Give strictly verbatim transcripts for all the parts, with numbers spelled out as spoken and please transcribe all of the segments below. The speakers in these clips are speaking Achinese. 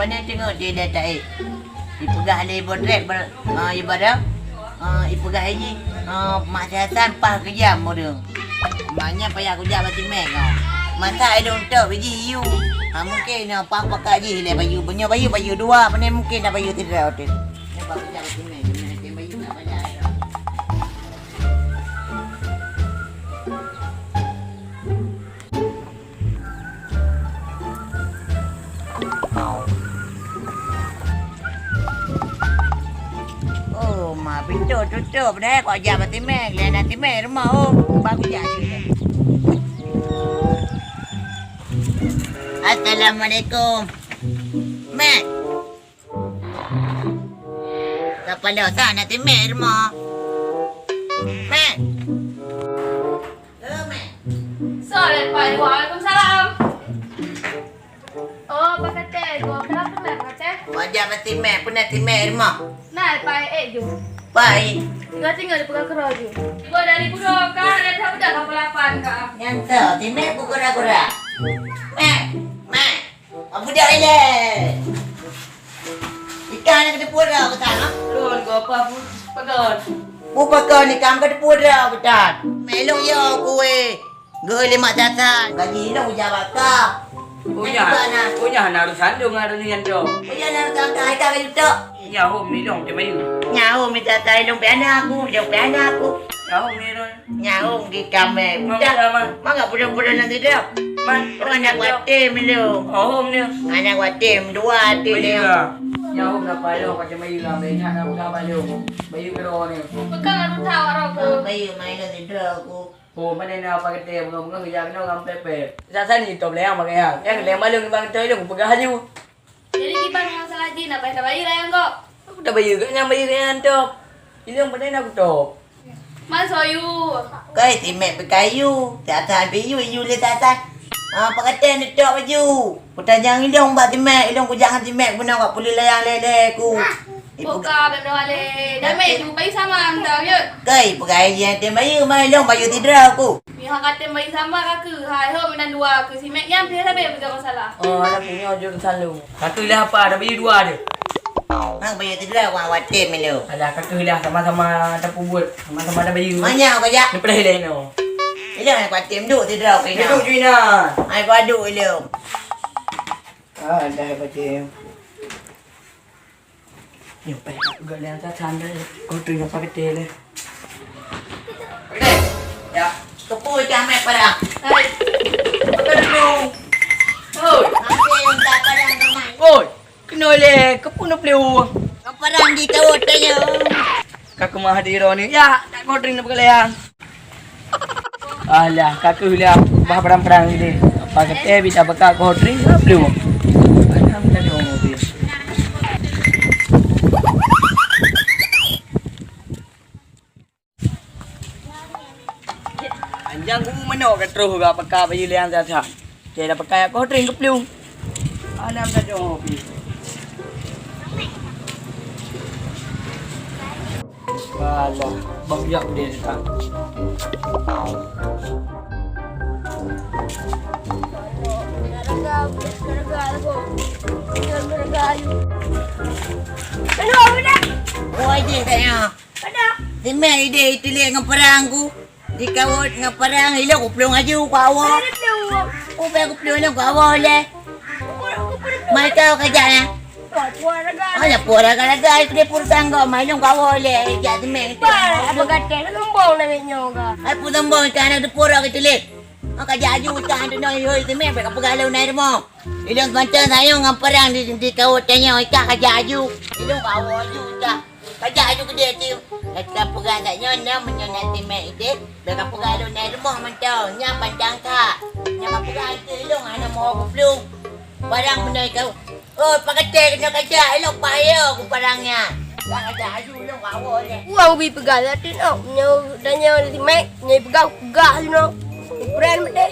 Nyan teungoh di data, eh. Ipeugah lé Ibu Trek ber-, ah, ibadah, ah, ipeugah lé jih, ah, Mak Hasan paih keujam ureueng. Maknyan payah kujak bak Timek nyoe. Masa idong tok biji iyu. Ha, mungken nyoe paih pakat jih lé bayu. Nyoe bayu, bayu dua, pane mungken na bayu sidroe teuh. Nyoe paih kujak bak Timek, nyoe bayu na banyak. Oh, ma, pintoe tutôp deh, kujak bak Timek, lé na Timek rumoh, oh, baru jak. Assalamualaikum. Mek. Kapala sa na Timek rumoh. Mek. Eh, Mek. Soe lé, Pai? Waalaikumsalam. Oh, Pak Kate, gua kenapa, Mek, Pak Kate? Wajah mesti Mek, pernah Timek rumoh. Nah, Pai, eh, ju. Pai. Tinggal-tinggal di pegang kerja ju. Ibu dari Budo, Kak, ada siapa dah kapal lapan, Kak? Nyang tu, Timek bu kura-kura. Mek, Mek. Abu dah ilée. Ikan yang kena pura ke sana? Lôn, kau apa, Bu? Pegon. Bu pegon ikan ke pura ke tan? Melong yo kue. Geu lima catat. Gaji ilong ujar baka. Unyah, unyah na urusan dong ada ni yang tu. Unyah na urusan ka, ka, ka, tu. Nyaho milong te mayu. Nyaho minta tai ilong piana aku, ilong piana aku. Nyaho milong. Nyaho gi kamé. Mau budak. Sama. Mangga budak-budak nanti dah. Man. Oh, anak watim ilong. Oh, ni. Anak watim dua hati ni. Nyaho na payung macam mayu lah, main hak nak buka payung. Bayu kero ni. Bukan nak buka orang tu. Bayu main nanti dah aku. Oh, mana ni apa kata bunga-bunga kerja kena orang pepe. Sasa ni top leh yang pakai yang. Yang leh malu ni bang tu ilong pegang haju. Jadi kiban masalah jih, nak payah tabayeue layang kok? Aku tabayeue kat nyang bayeue kat nyang top. Ilong pandai nak top. Man soyu. Kai Timek peukayu, tiatan piyu, iyu le tiatan. Ah, pakatan neutôk baju. Kutajang ilong bak Timek, ilong kujak ngon Timek beuna kak pulih layang lé-lé ku. Ipeugah. Boka bek meunoe lé. Damai tu bayu sama entah yuk. Kai peugah jih tem bayu, mai ilong bayu sidroe ku. Meuhah katem bayi sama ka keuh, hai ho meunan dua keuh, si Mek nyan pih sabe beutôi masalah. Oh, anak punya jureutan lu. Ka keuh lah apa, ada bayi dua je. Hang bayi sidroe wang watim lu. Alah, ka keuh lah sama-sama tapeubuet, sama-sama ada bayi. Manyang kau jak. Ni pedah ileh no. Ileh nak watim duk sidroe kau ina. Duduk ju ina. Hai kau aduk ileh. Ah, dah watim. Nyoe payah gak liang cacan deh. Kau tu nyapa kete deh. Kete. Ya. Kepui camet padang. Hai. Apa dulu? Oi. Nanti minta padang teman. Oi. Kena le, kepui nak pelu. Kau padang di tahu tanya. Kau kemah di roni. Ya, tak kau dring nak pegang liang. Alah, ka keuh lah bah perang-perang ini. Apa kata bisa beka kau drink, belum? Alhamdulillah. Anjang ku manok ka troh ga peka bayi liang sasa. Cai dah peka kau drink ke belum? Alhamdulillah. Alah, bang jak deh. Wah, jih katnya. Pada. Simei ide itu leh ngon perang ku. Dikawot ngon parang ilong kuplueng aju ku awak. Kuplueng. Kuplueng ilong ku awak leh. Mai kau kajak ya. Ada pura raga-raga itu dia pura tangga mai ilong ku awak leh. Jak temeng itu. Apa kata sombong nak nyoe ga? Ai pun sombong ikan ada pura gitu leh. Kau kajak aju ikan tu nang yoi temeng bek peugah lôn nai rumoh. Ilong pantai sayong ngon parang di, di kawot tanya ikan kajak aju. Ilong ku awak aju ikan. Kajak aju keudeh ti. Ka peugah that nyoe, nyoe meunyoe na timek ideh, bèk ka peugah lôn nai rumoh mantong. Nyan pancang that. Nyan ka peugah itu ilong hana meuho kuplueng. Barang meunai kau. Oh, pakate kena kajak ilong payo ku barang nyan. Ka kajak aju ilong ka awak nyan. Wang bi peugah that ti nyoe, nyoe dan nyoe timek, nyoe peugah, peugah nyoe. Brand meudeh.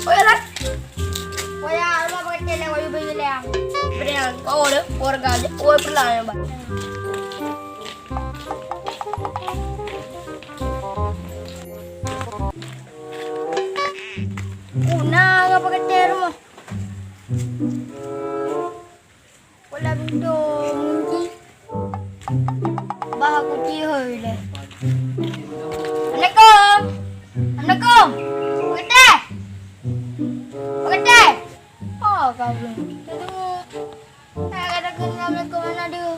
Oi, Rat. Waya, Allah pakai celeng, wayu bayu leng. Keluarga aja, woi, pernah ya, Bang. Kuna ngapa kecil rumah? Pola pintoe ngunci. Bah aku tihoi lé. Assalamualaikum. Assalamualaikum. Pak Kete. Pak Kete. Oh, kau belum. Tunggu. Nah, kata aku assalamualaikum, anak dia.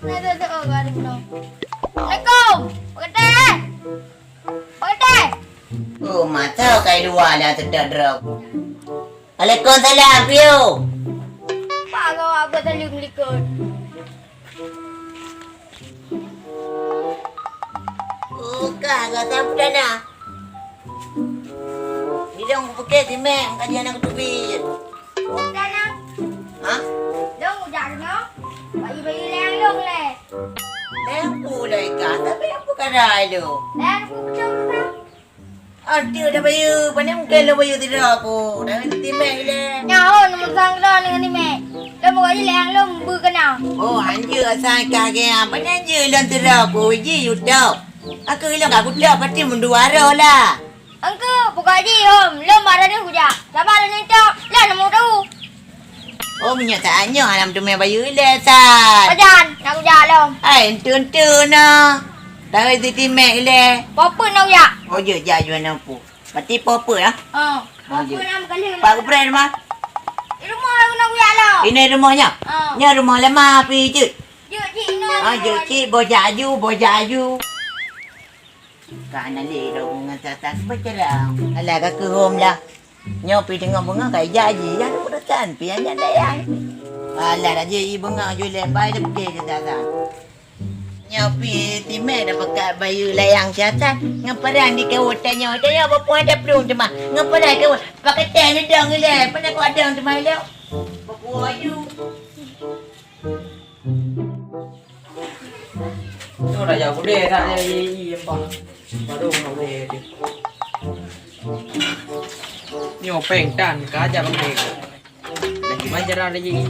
Nah, tu, tu, oh, kau ada belum. Assalamualaikum. Pak Kete. Pak Kete. Oh, mata kai dua dah tetap drop. Waalaikumsalam, Piu. Pak, kau apa tadi melikot? Oh, kah, kah, tak pernah. Ni dong kupeugah timek, ka dia nak kutubit. Bukan ah. Ha? Dong ujak kena. Bayi-bayi leng long leh. Leng pu leh ka, tapi apa kadai tu? Leng pu kecil tu. Ada dah bayu, pandai mungkin lo bayu tidak aku. Dah timek leh. Nyaho nomor sang dah dengan timek. Lo buka je leng long bu kena. Oh, anjir asal kah ke apa ni je lon tidak aku ji YouTube. Aku hilang aku tak pasti menduara lah. Engke, buka ji hom, lom ada ni kujak. Sabar ni tok, lah nemu tahu. Oh, meunyoe saát nyoe hana meuteumé bayeue ilée, San. Pajan, nak kujak lom. Hai, enteuk-enteuk na. Tahu siti mek ilée. Popeue na kujak? Oh, jeuet jak jual na pu. Berarti popeue ya? Oh, popeue na kali. Pak Kupreh mah? Di rumah aku nak kujak lom. Ini rumahnya? Oh. Nya rumah lama api jeuet. Jeuet cik, inoe. Ah, jeuet cik, bojak aju, bojak aju. Ka na lé lôn ngon Tatan beuceurang. Alah, ka keuhom lah. Nyoe pi teungoh beungoh ka ijak ji, dah urusan pi nyan dayang. Alah, dah ji i beungoh ju lé bai dah pike je Tatan. Nyoe pi timek dah pakat bayeue layang siasat. Ngon padang di kawot tanyoe, tanyoe bapun ada plueng teuma. Ngon padang kawot, pakai teh ni dong ilée, pandai kau adong teuma ilée. Bapun aju. Nyoe raja udeh that nyang i empah. Baru nak udeh tu. Nyoe peng tan ka aja udeh. Lagi manjara raja i.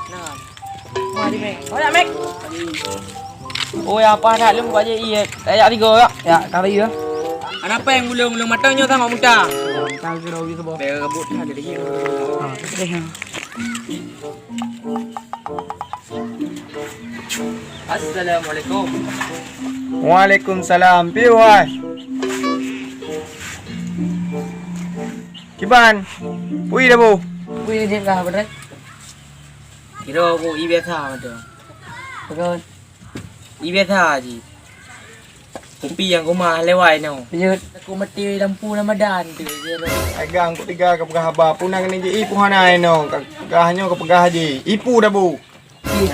Nah. Wah, di Mek. Oh, ya, Mek. Oh, ya, apa dah lem buat je iya. Kayak tiga ya. Ya, kali ya. Anak peng ulung-ulung mata nyoe sama muta. Muta ke dong gitu, Bos. Bel rebut dah jadi. Ha, deh. Assalamualaikum. Waalaikumsalam. Piu hai? Kiban. Pui dah bu. Pui dia dah betul. Kira aku i biasa macam. Betul. I biasa ji. Kupi nyang kumah lewai nyoe. Lanjut. Aku mati lampu Ramadan tu. Agang kok tiga ka peugah haba pun nang ni ji i pun hana inoe. Ka peugah nyoe ka peugah ji. Ipu dah bu. Ih.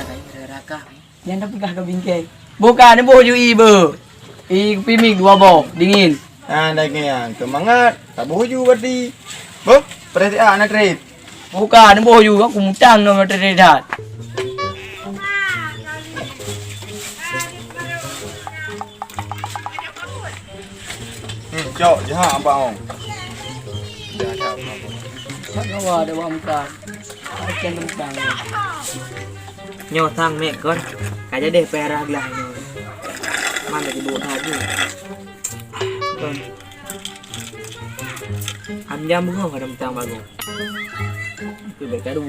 Raka. Nyang dah peugah ka bingkai. Bukan boh ju i be. I kupi mik dua boh dingin. Ah, daging yang semangat. Tak boh ju berarti. Boh, perhati ah anak trip. Bukan boh ju aku mutang nang trip dah. Hmm, cok, jahat abang. Jahat abang. Tak kawa ada bang muka. Macam tentang. Nyoe sang mek kon. Ka jadi payah glah nyoe. Man lagi buat lagi. Kon. Am jam bunga ada tentang bagus. Aku berkadu.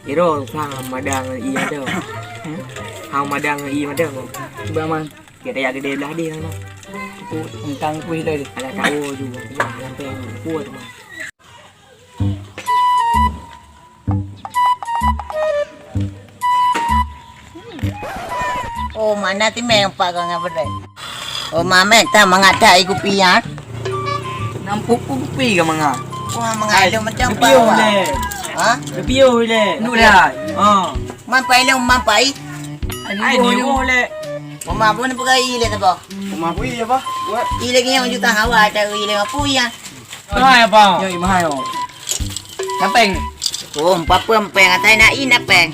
Iro sang madang iya tu. Hang madang iya madang. Cuba man. Kita ya gede belah dia sana. Aku tentang kuih tadi. Ada tahu juga. Sampai kuat mah. Oh, mana ti meng pak kau ngapa dai? Oh, mamek ta mangat ta iku pian. Nampu kupi ka mangat. Wah, mangat macam apa? Piu le. Ha? Piu le. Nula. Ha. Man pai le man pai. Ai ni le. Mama pun pegai le apa? Mama pun apa? Ile ke yang juta hawa ada ile apa ya? Mahai apa? Yo, mahai oh. Napeng. Oh, empat puluh empeng atai nak i napeng.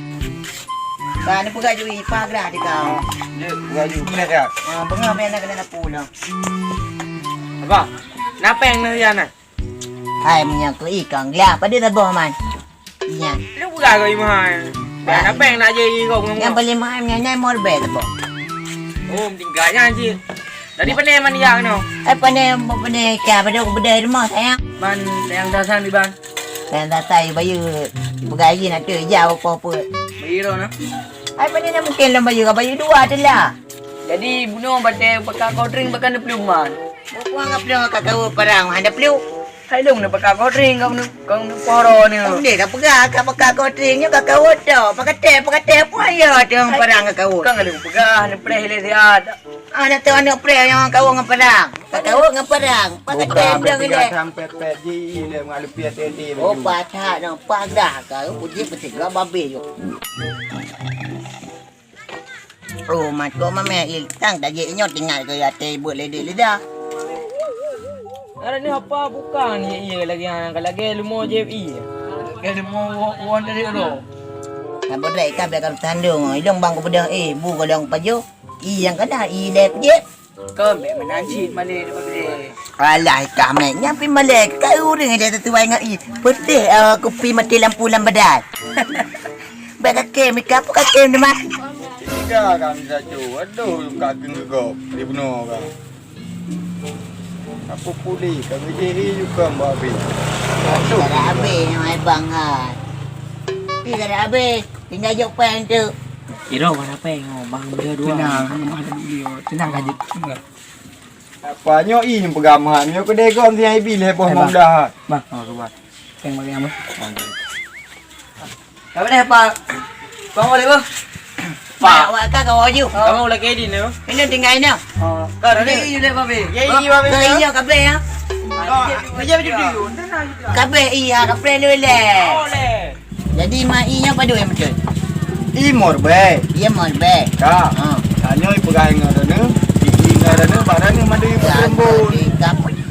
Ba ni peugah jui pagra di kau. Ni peugah jui mana dia? Ah, peugah main nak kena pula. Bah, na péng na ya na? Hai, meunyoe keu i kong glah, padum saboh man? Nyan. Lu peugah keu i mahai. Bah. Na péng nak jai i kong. Nyang paling mahai nyan, nyan mor bé saboh. Oh, tinggai nyan cit. Tadi pane man ya keunoe? Eh, pane, pane ka pada aku beudai rumoh, sayang. Man, sayang dasan di ban. Sayang dasan, bayu peugah lagi nak tu, ija apa-apa. Bayu dah na. Ai, pane na mungkin lom bayu, bayu dua tu lah. Jadi, bunoe batée baka kodring baka neuplueng man. Buku anggap plueng ka kawot parang, hana plueng. Hai lôn na baka kodring, kau nu, kau nu poro ni. Ndeh ka peugah ka baka kodring, nyoe ka kawot dah. Pakatée, pakatée pun ya teuh parang ka kawot. Kang ada peugah, ni preh le siat. Ah, na teuh aneuk preh nyang kawot ngon parang. Ka kawot ngon parang. Pakatée bukan, bilang dia. Sampai pet ji, dia mengalami hati-hati. Oh, patah dah, pagah ka, puji peutiga babe yo. Oh, mat kok mameh iltang tajak nyoe tinggai keu até buet ledek lidah. Ada ni apa bukan ye, iya lagi, ha, ka lagée leumo je iya. Lagée leumo won dari lo. Nak bodai ka biar karu tandung. Ilong bang ku bedah, eh, bu golong pajoh. I yang kada, i le pejep. Kau ambil meunan cit malée daripada. Alah, ikah mek, nyan pi malée, kai ureueng ada tetuai ngon i. Peuteh, eh, kupi mati lampu lam badan. Bak kaki, mika apa kaki ni, Mak? Tiga kami satu. Aduh, ka keng gegok di bunoe ka. Apa pulih, ka gejeh i juga mbak habis. Kada habis, hai bang, hai. Ih, kada habis. Tinggal jok péng tu. Iro mana péng, oh, bang, dia dua. Tenang, hang mah ada dulu. Tenang aja. Apa nyoe i nyang peugah meuhat, nyoe keudeh gob siang ibi lhèe boh meudah. Bang, oh, keubah. Péng bagi amah. Apa deh, Pak? Bang, boleh, Bang? Pak, awak ka kawan you. Kamu lagi di ni? Ini tinggal ini. Oh, ka dah ni. Ini deh, Babe. Ya, ini, Babe. Ke iya kabeh ya. Oh, iya, betul, betul. Kabeh iya, kabeh ni boleh. Boleh. Jadi, mak i nyoe padum nyang beutôi? I mor bèe. Iya, mor bèe. Ka. Ha. Tanyoe ipeugah ngon droeneuh, i ngon droeneuh, bak droeneuh mandum i peurumbun.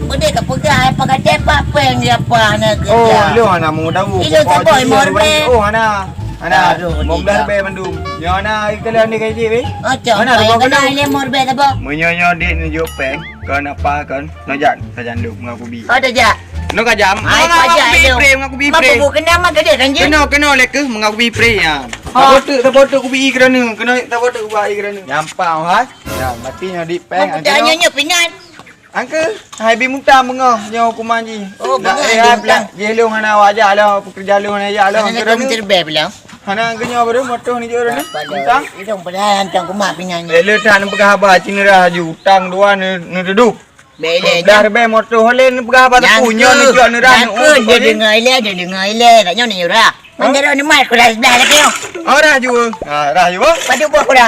Beudeh ka peugah, apa kata, apa péng dia apa hana kerja? Oh, ilong hana meungeudau. Ilong saboh i mor bèe. Oh, hana. Hana. Mor bèe mandum. Nyoe hana, i kalian ni gaji, weh. Oh, cok. Hana, kena i mor bèe saboh. Meunyoe nyoe dik neujok péng, kon apa kon? Nyoe jak, sajan dulu, mengaku bi. Oh, dah jak. Nyoe ka jam. Ai, mengaku bi pre, mengaku bi pre. Kenapa bu kenapa gede kan je? Kena, kena lé keuh mengaku bi pre ya. Saboh teuk, saboh teuk kubi i keureuneuk, kena saboh teuk kuba i keureuneuk. Nyampang hai. Ya, mati nyoe di péng. Aku tanya nyoe pingan. Angke, hai bi mutang beungoh nyoe hukuman jih. Oh, beungoh. Jih lôn hana wajah lôn, pekerja lôn hana jak lôn. Hana geunyoe baru motoh ni jeuet ni. Mutang. Idong padahai antang kumat pingan. Eh, le tan peugah haba cina dah ju utang dua ni, ni duduk. Bèk ilèe. Blah ribèe moto holeh neupeugah bak teupeu nyoe neucok neurah. Nyang keu dia deungoe ilèe, dia deungoe ilèe. Kat nyoe ni urah. Manjaro ni mai kuda sebelah lagi nyoe. Oh, rah jua. Ha, rah jua. Padu buah kuda.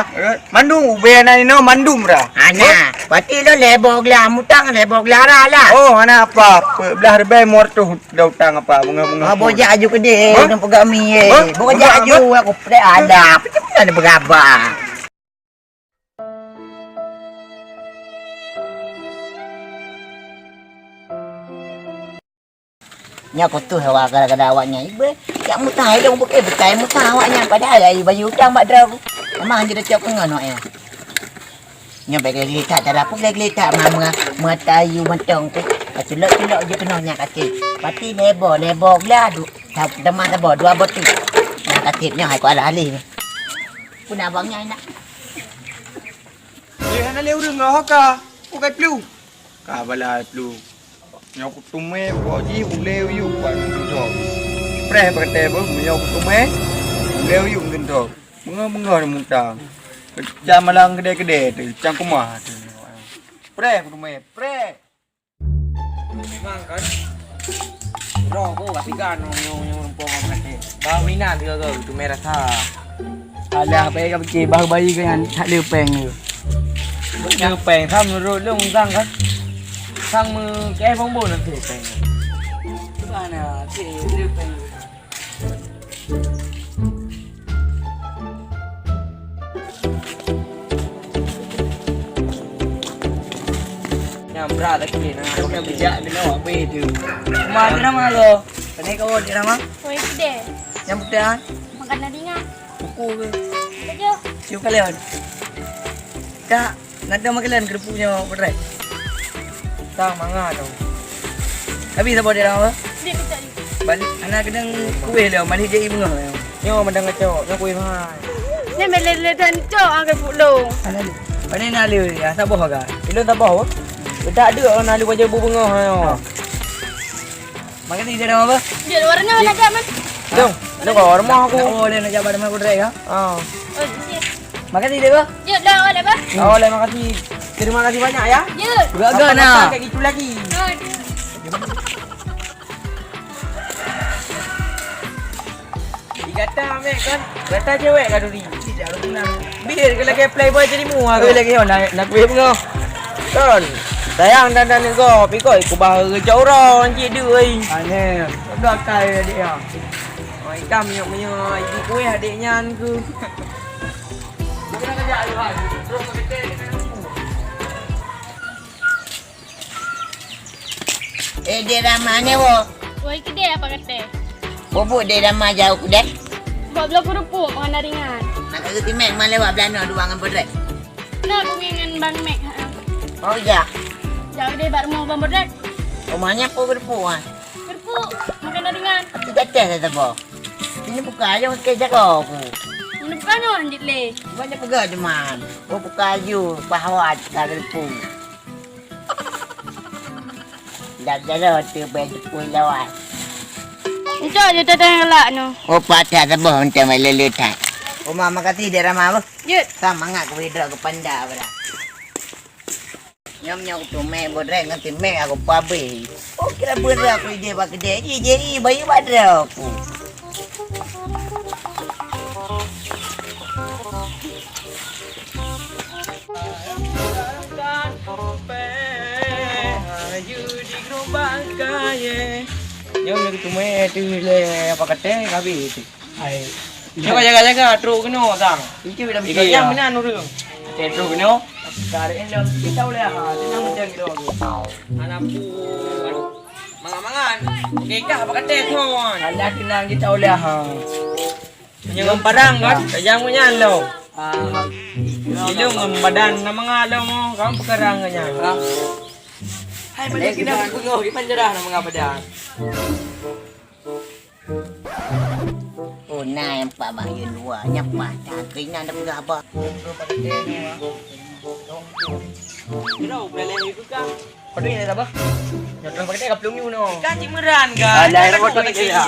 Mandum ubé anak inoe mandum rah. Ana, pati lo lebo gelah mutang, lebo gelah rah lah. Oh, hana apa. Blah ribèe moto dah utang apa, bunga-bunga. Ah, bojak aju kedih, nak peugah mi eh. Bojak aju aku prek ada. Macam mana dia berabah? Nyoe kutoh hawa gara-gara awaknyan. Ibe, jak mutah ilong bukai-bukai mutah awaknyan. Padahal ai bayu utang bak droe. Memang hana cocok keu ngon awaknyan. Nyoe bèk geulitak cara pun geulitak ma meuatayu mantong tu. Culok-culok je keunoe nyan kaki. Pati lebo, lebo glah du. Teuma lebo dua botu. Nyan kaki nyoe hai ku alah alih. Pun abang nyan nak. Lé hana lé ureueng ngon hoka. Ukai plueng. Ka bala plueng. Nyoe kuteumé pok jih ulée uyuek pat ngeudong. Preh bak tée beuh, meunyoe kuteumé ulée uyuek ngeudong. Beungoh-beungoh mutang. Cam malang keudée-keudée teuh, cam keumah teuh. Preh kuteumé, preh. Memang kan. Roh ko ka tiga nong nyong nyong rumpong ka berarti. Bau inan tiga go tu merah sa. Alah, baik ka pike bau bayi kan tak ada peng tu. Ada peng sam menurut lu sang kan. Sang me ke bong bong nanti peng. Mana si ada peng. Nyang brat lagi nah. Aku nak bijak kena apa tu? Rumah tu nama lo? Tadi kau di nama? Oi, gede. Yang putih ah? Makan nasi ngah. Buku ke? Kerja. Cium kalian. Kak, nak tahu makanan kerupuknya berat. Tang mangat tu. Habis saboh dirham apa? Dia kecak ni. Balik, hana keudang kueh dah, balik jadi bengah. Nyoe mandang kacok, nyoe kueh mahal. Ni meleleh dan cok angkat pulo. Mana ni? Mana nak lu? Ya, saboh ka. Ilon saboh apa? Tak ada orang nak lu baca bu bengah nyoe. Makasih, dah apa? Dia warna mana dah, Man? Dong, dong kau rumah aku. Oh, dia nak jabat sama Kodrek ya? Ah. Oh, iya. Makasih, Dek, bah. Ya, dah, awak dah, bah. Oh, lah, makasih. Terima kasih banyak ya. Ya. Gagal nak. Kayak gitu lagi. Oh, dia. Digata, Mek, kan? Gata cewek ka duri. Biar ke lagi playboy jadi mua ke lagi, oh, nak, nak kuih bunga. Kan? Sayang dan dan nego, pikoi kubah rejak orang cik dui. Aneh. Udah kai dia, ya. Oh, itam minyak-minyak, ibu kuih adik nyan ke. Bukan kerja ayuhan. Terus ke betul dengan aku. Eh, Dek Rama ni, wo. Woi, kedai apa kata? Bubuk Dek Rama jauh kedai. Buat bloe keurupuk, mana ringan. Nak kata timek, mana lewat belano dua ngan bodrek. Nah, aku ngan Bang Mek, ha. Oh, ya. Jauh deh, bak rumah Bang Bodrek. Rumahnya apa keurupuk, ah? Keurupuk, makan ringan. Kita tes dah tebo. Ini buka aja, okey, jaga aku. Ini bukan, oh, lanjut le. Banyak pegang, teman. Oh, buka aja, bahwa kita keurupuk. Dak jalo tu bai teupeue lawan. Encok je datang galak nyoe. Oh, patah saboh macam lele that. Oma, makasih Dek Rama, boh. Jeuet. Sang mangat ku withdraw ke panda bara. Nyam nyam tu meh bodrek ngan si meh aku pabeh. Oh, kira beura aku ije bak kedai. Ije, ije, bayu badra aku. Jom lagi tumai tu le apa kata habis tu. Hai. Cuba jaga-jaga trok kena tang. Itu dah betul. Yang mana nurung? Trok kena. Tarik yang dah kita boleh ha. Tenang macam kita. Anak pu. Mangan-mangan. Okey kah apa kata kau? Alah tenang kita boleh ha. Meunyoe ngon parang kan, tajam ngon nyan lom. Ah. Ilong ngon badan na mangat lom, kan peukarang ngon nyan. Ah. Hai, banyak kena peungoh, iman jarah na mangat badan. Oh, na nyang pat bak yue luwa, nyang pat that keuinan dah peugah abah. Kira upaya lagi ke kah? Kau tu yang tak apa? Nyoto pakai kapelung you no. Kan cik meran kan? Alah, kan kau pakai dia.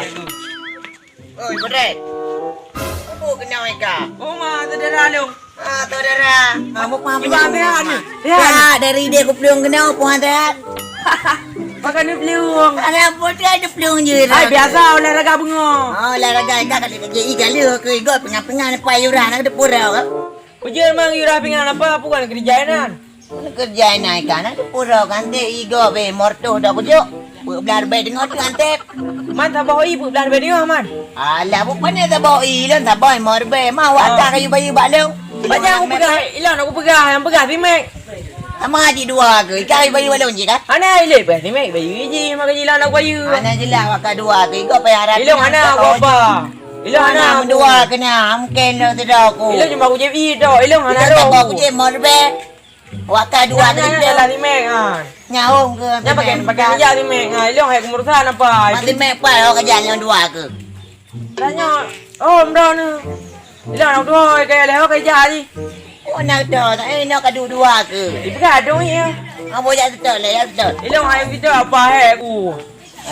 Oi, Podret. Kubu keunoe ka. Oh, ma, saudara lôn. Ah, saudara. Ah, mau paham. Cuba ambil ni. Ya, dari dia kuplueng keunoe, puhan sehat. Pakai ni plueng. Ada apa tu, ada plueng je. Ai, biasa olahraga bunga. Oh, olahraga ka kali kerja i galu ke igo pengah-pengah ni payuran nak depur dah. Ujian mang yurah pingan apa, bukan kerja nan. Keureuja inan ikan, na teupuro kan tép igo beh mortoh dak kujok. Peue blah ribèe teungoh teuh antep. Man saboh i peue blah ribèe teungoh man. Alah, bukan saboh i lôn, saboh i mo ribèe. Mah wak ka kayu bayu bak lôn. Banyak aku peugah, ilôn aku peugah, nyang peugah si Mek. Sama aji dua ke? Ikan kayu bayu bak lôn cit kan? Hana ilé peugah si Mek, bayu iji, maka jilan aku bayu. Hana jeulaih wak ka dua ke, igo payah rata. Ilôn hana aku apa. Ilôn hana aku. Dua kena, mungkin lôn tidak aku. Ilôn cuma aku jép i tok, ilôn hana roh. Saboh aku jép mo ribèe. Wak ka dua kali. Nyan, nyan, nyan, nyan, Limek, ha. Nyaum ke? Nyan pakai, pakai minyak Limek, ha. Ilong hai keumurusan apa? Masih mek pai awak kerja yang dua ke? Tanya, oh, mendong ni. Ilong nak dua, kaya leh, awak kerja ni. Oh, nak dah, tak eh, nak kadu dua ke? Ibu kan adung ya. Apa jak setok leh, ya setok. Ilong hai kita apa hai aku?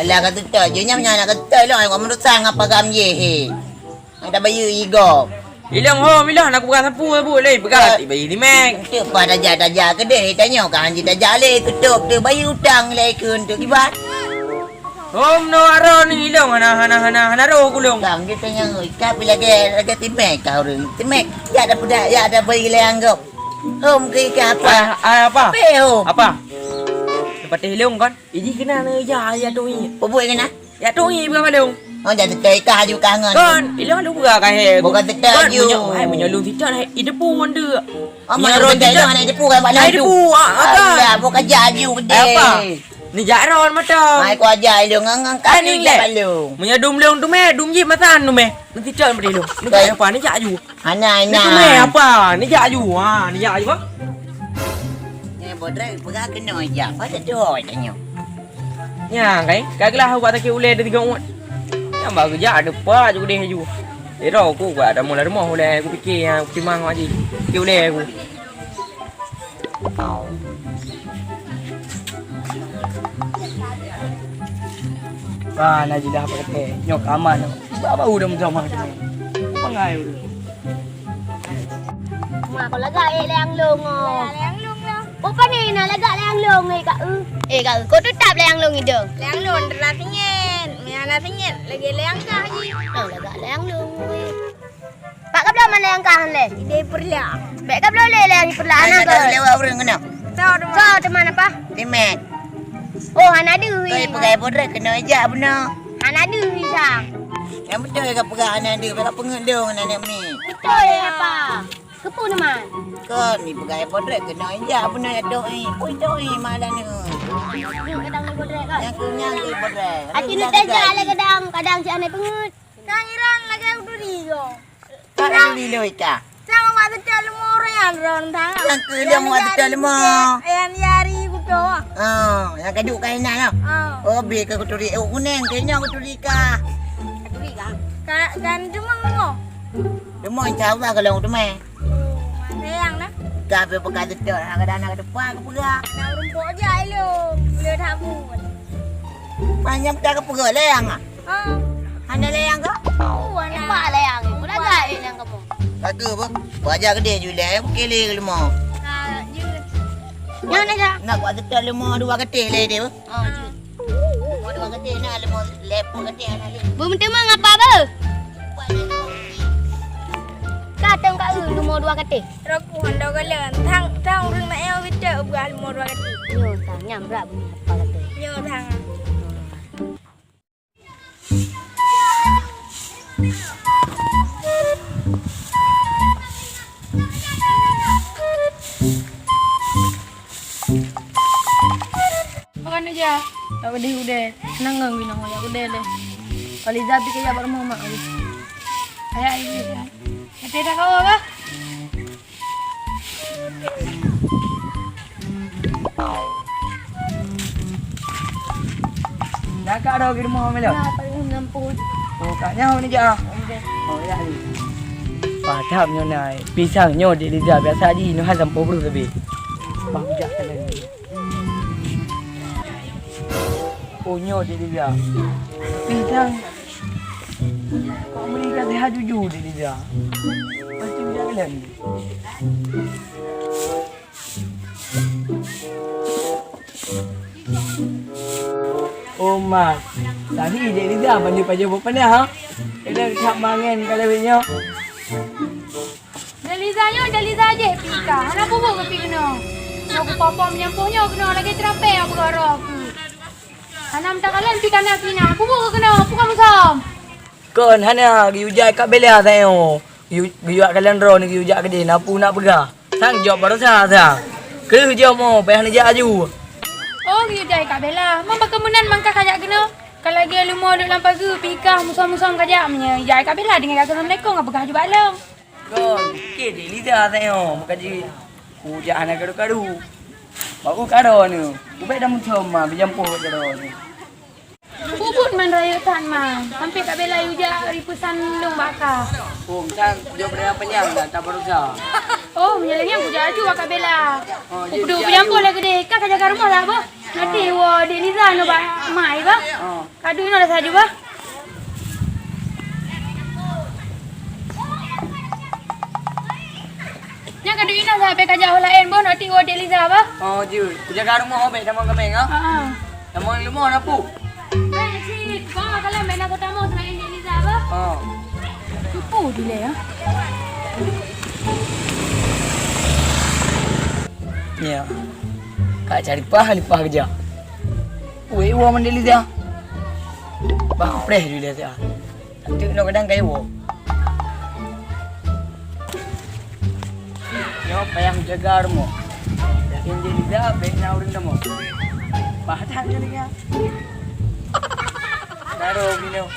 Alah, ka seutôt je, nyan, nyan nak seutôt lom, kau meunusang apa gam je, he. Ada bayu igo. Ilong ho, ilong nak peugah sapu, sapu leh, peugah bayu Limek. Untuk pa tajak-tajak keudeh, tanyoe ka hanjeuet tajak leh, tutôp tu bayu utang leh keu untuk kiban. Hom no aro ni ilong hana, hana, hana, hana roh kulong. Kang dia tanya, oi, ka pi lagèe, lagèe timek ka ureueng. Timek, ya ada pedak, ya ada bayi leh anggap. Hom ke ka apa? Ah, ah, apa? Apa, hom? Apa? Lepas teh ilong kan? Iji kena na ya, ya tu ni. Pebuet kena? Ya tu ni bukan malu. Oh, jadi teh kah aju kangen. Kan, ilong lu buka kan he. Bukan teh aju. Hai menyolong kita hai idepu anda. Oh, menyolong kita hai idepu kan. Hai idepu, ah, kan. Alah, bukan jaju gede. Apa? Ni jak ron mata. Hai ku aja ilong ngang-ngang kan ni jak balong. Menyadum long tu meh, dum ji matan tu meh. Nanti cak beri long. Ni jak apa? Ni jak aju. Hana, hana. Ni tu meh apa? Ni jak aju. Ha, ni jak aju apa? Ni Bodrek peugah keunoe jak, pada tuwoe tanyoe. Nyan kai, ka geulah ubak sakét ulèe di tiga umat. Nyang ba geujak depa ju keudeh ju. Iro ku ka ada mula rumoh ulèe ku pike nyang timang wajib. Sakét ulèe ku. Ka na jidah pakai nyoe ka aman. Ba bau dah meutamah tu. Pangai. Ma, kon lagak ék lé Anglong oh. Lé Anglong lah. Oh, pane na lagak lé Anglong ék ka eu. Ék ka eu. Kon teutap lé Anglong idong. Lé Anglong dara singét. Mia na singét lagèe lé Angkah jih. Oh, lagak lé Anglong weh. Pak ka bloe man lé Angkah lé. Ideh Peureulak. Bèk ka bloe lé lé Peureulak aneuk ka. Lewat ureueng keunoe. Soe teuma? Soe teuma apa? Timet. Oh, hana deuh. Kau peugah Bodrek keunoe jak bunoe. Hana deuh sang. Nyang beutôi ka peugah hana deuh, bèk ka peungeut dong aneuk mi. Beutôi apa? Keupeue neuman? Kon ipeugah Bodrek keunoe jak bunoe jak dong i. Pui dong i malam ni. Kadang ni Bodrek kan? Nyang keu nyang keu Bodrek. Aci neuteujak lé kadang, kadang cit hana peungeut. Kang Iran lagèe kuturi go. Ka kuturi lé ka. Sang awak teucok leumo ureueng nyan ron tang. Nyang keu leumo teucok leumo. Nyang jari kuto. Oh, nyang ka duek ka inan lah. Oh. Oh, bi ka kuturi. Oh, kuneng keu nyoe kuturi ka. Kuturi ka. Ka, kan cuma leumo. Leumo insya Allah kalau teumé. Sayang nah. Ka be peugah teucok, kadang-kadang depan ka peugah. Nak rumpok je ilong. Boleh tak buat. Panjang tak ka peugah lé yang ah. Ah. Hana lé yang ka? Oh, hana. Empat lé yang. Pun agak lé yang kamu. Kata apa? Baca gede je lé, bukan lé lima. Ah, je. Nyan aja. Nak buat tetap lima dua ketih lé dia. Ah, je. Lima dua ketih nak lima lepok ketih anak lé. Beunteumang apa be? Ka teuka eu lima dua ketih. Rokok honda galon. Tang, tang ureueng nak yang kita buah lima dua ketih. Nyo tang, nyang brat bunyi apa ketih. Nyo tang. Makan aja. Tak pedih udah. Senang kan bina, ya udah deh. Kalau Iza pergi kerja baru mama. Kayak ini ya. Kita dah kawan apa? Dah ka dah pergi rumah Melo? Dah, paling enam puluh. Oh, kat nyawa ni je ah. Okey. Oh, ya. Padahal nyoe nai. Pisang nyoe di Liza biasa ji nyoe hai sampoe breuh lebih. Bang jak kalian. Oh, nyoe di Liza. Pisang. Kok meuli ka sehat jujur di Liza. Pasti jak kalian. Oh, Mak. Tadi Dek Liza banding pajoh buet panah, ha? Kena cap mangen kalau nyoe. Dek Liza nyoe, Dek Liza jih pih ka. Hana bubu ke pih keunoe. Nyoe kupapa meunyampôh nyoe keunoe lagèe ceurapée nyang beugoroe keuh. Hana meutakala pih kana pih na. Bubu ke keunoe, buka musam. Kon hana geuyue jak ka bela sayoe. Geuyue, geuyue jak kalon droeneuh geuyue jak keudeh na peue nak peugah. Sang jaweueb baroesa sang. Kreueh jaweueb mo, payah neujak aju. Oh, geuyue jak ka bela. Mamba keumeunan mangka kajak keunoe. Ka lagèe leumo duek lam pageue pih kah musam-musam kajak meunyoe jak ka bela deungon kata assalamualaikum ka peugah aju bak lôn. Kon, keu Dek Liza sayoe meukaji kujak hana karu-karu. Bak u karo nyoe, ubek dah meucom ma bijampoh karo nyoe. Ubun man rayeuk that man, sampai ka bela yue jak ri peusan lôn bak ka. Oh, meusan jaweueb panyang dah tak baroesa. Oh, meunyoe lagèe nyan kujak aju bak ka bela. Oh, kupeudong peujampôh lé keudeh, ka kajaga rumoh lah bah. Nanti wo Dek Liza nyoe bak mai bah. Oh. Kadu inoe dah saju bah. Nyan kadu inoe sampai kajak ho laén boh, nanti wo Dek Liza bah. Oh, jeuet. Kujaga rumoh ho bèk tamong kameng ah. Ha. Tamong rumoh na pu. Bèk cit. Bah kalau bèk na tamong selain Dek Liza bah. Oh. Pu dilèe ya. Ya. Kak cari pah, lipah keujak. Weh, wo man Dek Liza. Bah preh Dek Liza. Teuk nyoe kadang kaya woe. Nyoe payah jaga rumoh. Yakin Dek Liza bèk na ureueng kamoe. Bah that kali ya. Daro binoe.